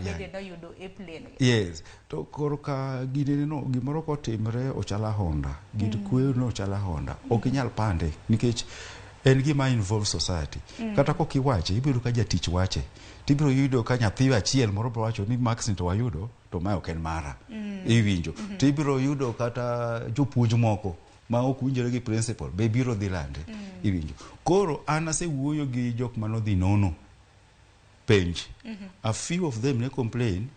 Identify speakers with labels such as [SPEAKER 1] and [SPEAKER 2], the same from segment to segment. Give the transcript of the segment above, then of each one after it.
[SPEAKER 1] Bende
[SPEAKER 2] yang.
[SPEAKER 1] noyudo A plain gi.
[SPEAKER 2] Yes, to koro ka ginene no gimoro kotimre ochalo ahonda, gir kweyo no ochalo ahonda, ok inyal pande nikech en gima involve society. Kata kok iwache, ibiro ka jatich wache, tibiro yudo ka nyathi achiel moro biro wacho ni marks ni to wayudo to mae ok en mara. Iwinjo. Tibiro yudo kata jopuonj moko ma ok winjore gi principal be biro dhi lande. Iwinjo. Koro an asewuoyo gi jok manodhi nono penj. A few of them ne complain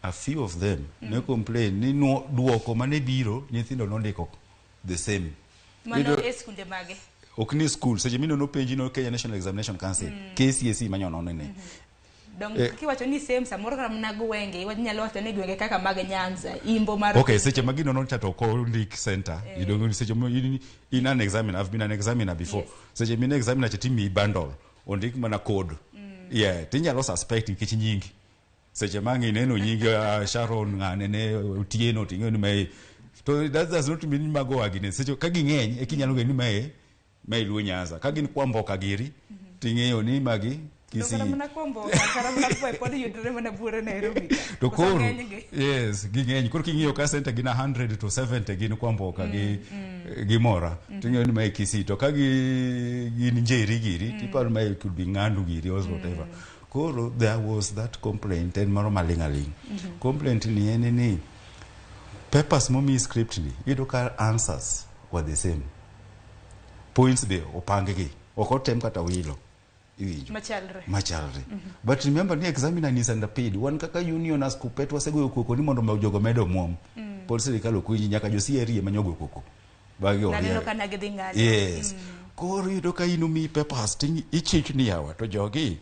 [SPEAKER 2] a few of them ne complain ni duoko mane biro nyithindo nondiko the same.
[SPEAKER 1] Mano e skunde mage?
[SPEAKER 2] Ok ni school, seche minono penji no Kenya National Examination Council, KCSE manyono nene.
[SPEAKER 1] Dong kiwacho ni same samoro kata mana gwenge, inyalo wacho ni gwenge kaka mag Nyanza, Imbo mar
[SPEAKER 2] Okay, seche ma ginono cha to ok ondik center. You don't seche mo in an examiner, I've been an examiner before. Seche mine examiner cha timiyi bundle, ondik mana code. Yeah, tinyalo suspect nikech nying. Seche ma ang' ineno nying Sharon ng'ane ne Otieno ting'eyo ni mae to that does not mean mago agine. Seche ka ging'eny eka inyalo ng'eyo ni mae Luo Nyanza. Ka gin Kwamboka giri ting'eyo ni magi Kisii.
[SPEAKER 1] Kata mana Kwamboka, kata mana Kwai pod yudore mana buore Nairobi ka.
[SPEAKER 2] To
[SPEAKER 1] Koso
[SPEAKER 2] koro
[SPEAKER 1] ng'enygi?
[SPEAKER 2] Yes, ging'eny. Koro king'iyo ka center gin 100 to 70 gin Kwamboka gi Mora. Ting'eyo ni mae Kisii. To ka gin Njeri giri, tiparo ni mae could be Ng'andu giri or whatever. Koro there was that complaint en moro maling' aling'. Complaint ni en ni papers momi script ni iyudo ka answers were the same. Points be opang gi. Ok otem kata wilo. Iwinjo.
[SPEAKER 1] Machalre.
[SPEAKER 2] Machalre. But remember ni examiner ni is underpaid. Wan kaka union as KUPPET wasegoyo koko ni mondo jogo med omuom. Pod sirikal ok winji nyaka jo CRE ema nyogo koko. Bagi
[SPEAKER 1] Naneno ka ne gidhi ng'anyo.
[SPEAKER 2] Yes. Koro iyudo ka in omiyi papers to ichich ni yawa to jogi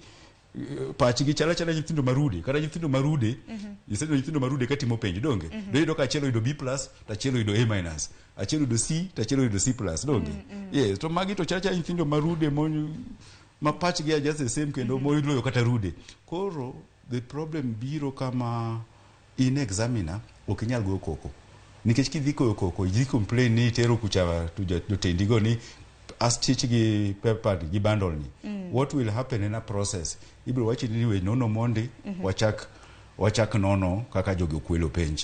[SPEAKER 2] pachgi chalo achala nyithindo marude kata nyithindo marude iseneno nyithindo marude katimo penj donge do iyudo ka achiel oyudo B plus to achiel oyudo A minus achiel oyudo C to achiel oyudo C plus donge yes to magi to chalo achala nyithindo marude mo ma pachgi are just the same kendo moloyo kata rude koro the problem biro kama in examiner ok inyal goyo koko nikech kidhi goyo koko idhi complain ni itero kucha to jotendi go ni astich gi paper ni gi bundle ni what will happen in a process ibiro wachi ni we nono mondi wachak nono kaka jogi okwelo penj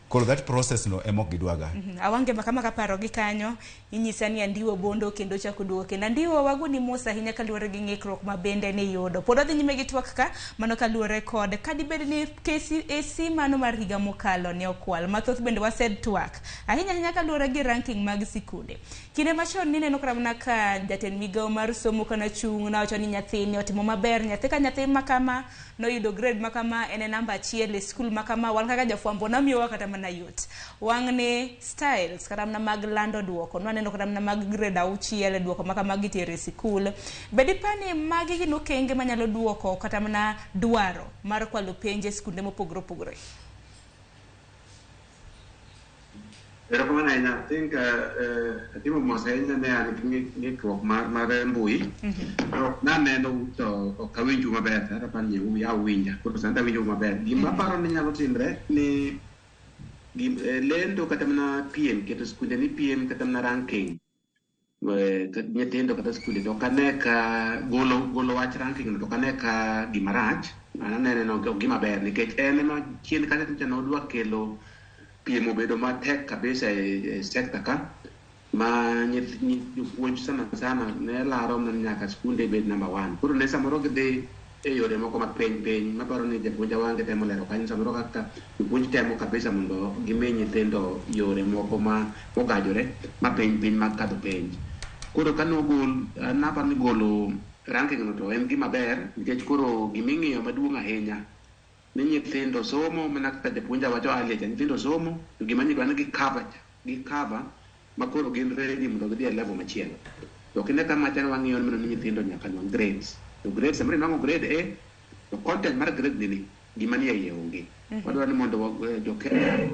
[SPEAKER 2] koro that process no ema ok gidwaga.
[SPEAKER 1] Awange ma kama kaparo gi kanyo inyisa ni Andiwo Bondo kendo chako duogo kendo Andiwo wagoni mos ahinya kaluwore gi ng'ikruok ma bende niyudo. Pod wadhi nyime gi twak ka mano kaluwore kod kadibed ni KCSE mano mar higa mokalo ne okwal. Mathoth bende wased twak ahinya ahinya kaluwore gi ranking mag sikunde. Kinde machon nineno kata mana ka jatend migawo mar somo kana chung' nowacho ni nyathini otimo maber, nyathi ka nyathi ma kama noyudo grade ma kama en e namba achiel e skul ma kama wan kaka jafwambo namiyowa kata mana yot. Wang'ni styles kata mana mag lando duoko nwaneno kata mana mag grade auchiel duoko ma kama gitero e sikul. Be dipa ni magi gin okenge manyalo duoko kata mana dwaro mar kwalo penj e skunde mopogore opogore?
[SPEAKER 3] Erokamano ahinya. I think atimo mos ahinya ne an gi ng'ikruok mar mbui. To naneno to ok awinju maber, kata aparo ni uya uwinja. Koro sani to awinjou maber. Gima aparo ni nyalo timre ni lendo kata mana piem, keto skunde ni piem kata mana ranking. Nyithindo kata skunde to ok ane ka golo wach ranking no to ok ane ka gima rach. An anene no ok gima ber nikech en ema chien kacha to nodwa kelo piem obedo matek kabisa e sector ka ma jopuonj sana sana ne laro mana nyaka skunde bed number 1. Koro ne samoro gidhi e yore moko ma piny piny maparo ni japuonj Awange temo lero kanyo samoro kaka jopuonj temo kabisa mondo gimi nyithindo yore moko ma ogajore ma piny piny mag kadho penj. Koro ka nogol, an aparo ni golo ranking no to en gima ber nikech koro giming'iyo maduong' ahinya ni nyithindo somo mana kaka japuonj wacho earlier cha, nyithindo somo to gima nyidwa ni gi cover cha, gi cover ma koro gin ready mondo gidhi e level machielo. To kinde ka macha ne wang'iyo ni nyithindo nyaka nwang' grades. To grades samoro inwang'o grade A to content mar grade ni gima nie iye onge. Wadwaro ni mondo jo Kenya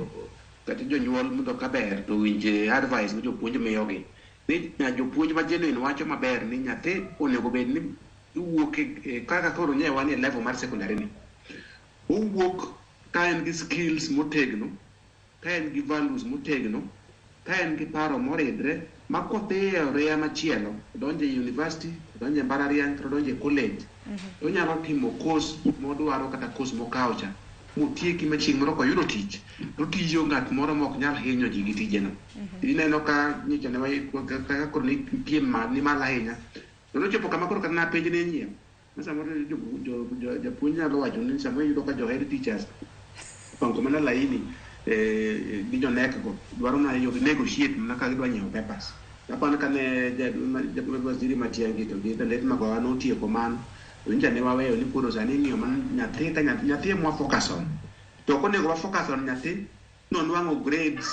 [SPEAKER 3] kata jonyuol mondo kaber to winj advice ma jopuonj miyogi. Ni jopuonj ma genuine wacho maber ni nyathi onego bed ni iwuok e kaka koro nye wan e level mar secondary ni. Owuok ka en gi skills motegno, ka en gi values motegno, ka en gi paro moridre, ma kodhi e oreya machielo, odonjo e university, odonjo e mbalariany, kata odonjo e college, onyalo timo course modwaro kata course mokawo cha. Motieki ma chieng' moro koyudo tich, to otiyo ng'at moro ma ok nyal hinyo ji gi tijeno. Ineno ka nyicha ne kaka koro ni piem ni malo ahinya. To nochopo kama koro kata na penj ne nyiewo. Ma samoro japuonj nyalo wacho ni samoro iyudo ka jo head teachers opango mana laini gi jonek go dwaro mana yo negotiate mana ka gidwa nyiewo papers. Apani kane waziri Matiang'i to gi the late Magoha notieko mano, to nyicha ne waweyo ni koro sani ing'iyo mana nyathi ka nyathi, nyathi ema wa focus on. To ok onego wa focus on nyathi nonwang'o grades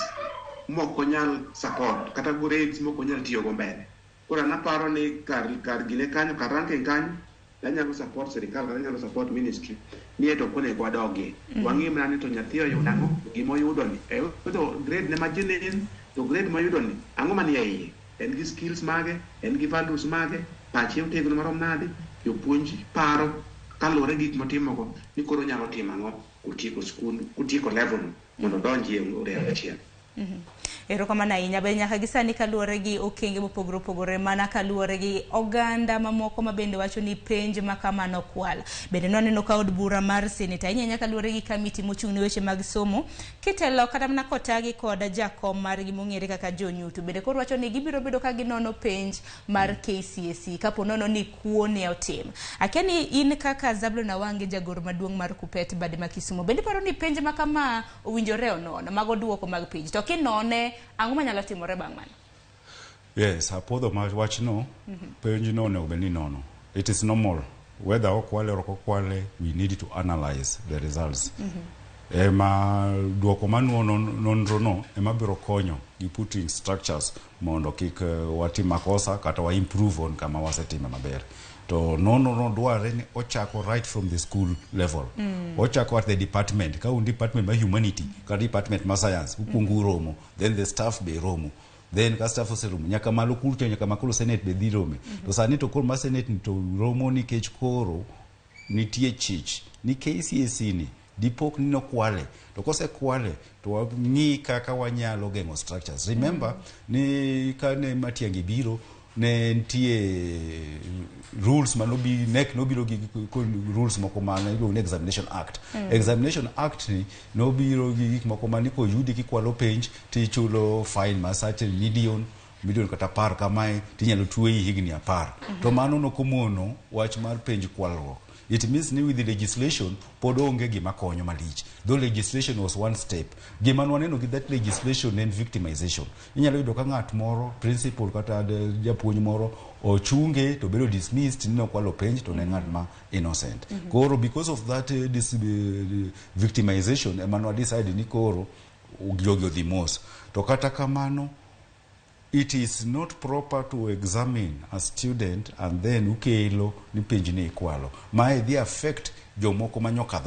[SPEAKER 3] mok onyal support kata grades mok onyal tiyogo mbele. Koro an aparo ni kar gine kanyo, kar ranking kanyo, anyalo support sirikal kata anyalo support ministry ni to ok onego wadogie. Wang'i mana ni to nyathi oyudo ang'o, gima oyudo ni. Oyudo grade ne margin, to grade moyudo ni, ang'o manie iye? En gi skills mage, en gi values mage, pache otegno marom nade, jopuonj paro kaluwore gi gik motimogo ni koro onyalo timo ang'o kotieko skul, kotieko level no mondo odonji e ore achiel.
[SPEAKER 1] Erokamano ahinya. Be nyaka gi sani kaluwore gi okenge mopogore opogore mana kaluwore gi oganda mamoko ma bende wacho ni penj ma kamano kwal. Bende nwaneno ka od bura mar senate ahinya ahinya kaluwore gi kamiti mochung' ne weche mag somo kitelo kata mana kotagi kod jakom margi mong'ere kaka Joe Nyutu. Bende koro wacho ni gibiro bedo ka ginono penj mar KCSE kapo nono ni kuo ne otim. Akia ni in kaka Zablon Awange, jagoro maduong' mar Kuppet bade ma Kisumu, bende iparo ni penj ma kama owinjore onon mago duoko mag penj, to kinone ang'o manyalo timore bang' mano?
[SPEAKER 2] Yes, apuodho ma wachno, penj no onego bed ni nono. It is normal. Whether okwale or ok okwale, we need to analyze the results. Ema duoko manuo nonro no ema biro konyo gi putting structures mondo kik watim makosa kata wa improve on kama wasetime maber. To nonro no dwarre ni ochako right from the school level. Ochako at the department. Ka un department mar humanity kata department mar science, ukuongo uromo, then the staff be romo. Then ka staff oseromo, nyaka malo kucho, nyaka makoro senate be dhi rome. To sani to koro ma senate ni to romo nikech koro nitie chich ni KCSE ni dipok ni nokwale, to kosekwale to wang'i kaka wanyalo geng'o structures. Remember ni kane Matiang'i biro, ne nitie rules manobi nek nobiro gi rules moko mane iluongo ni Examination Act. Examination Act ni nobiro gi gik moko mane koyudi kikwalo penj tichulo fine ma certain million million kata 10 kamae, tinyalo tweyi higni 10. To mano nokomono wach mar penj kwalruok. It means ni with the legislation pod onge gima konyo malich, though legislation was one step. Gima nwaneno gi that legislation en victimization. Inyalo yudo ka ng'at moro, principal kata japuonj moro, ochunge to bedo dismissed ni nokwalo penj, to ne ng'at ma innocent. Koro because of that this victimization ema nwa decide ni koro jogi odhi mos. To kata kamano, it is not proper to examine a student and then ukelo ni penj ni ikwalo. Mae dhi affect jomoko manyokadho.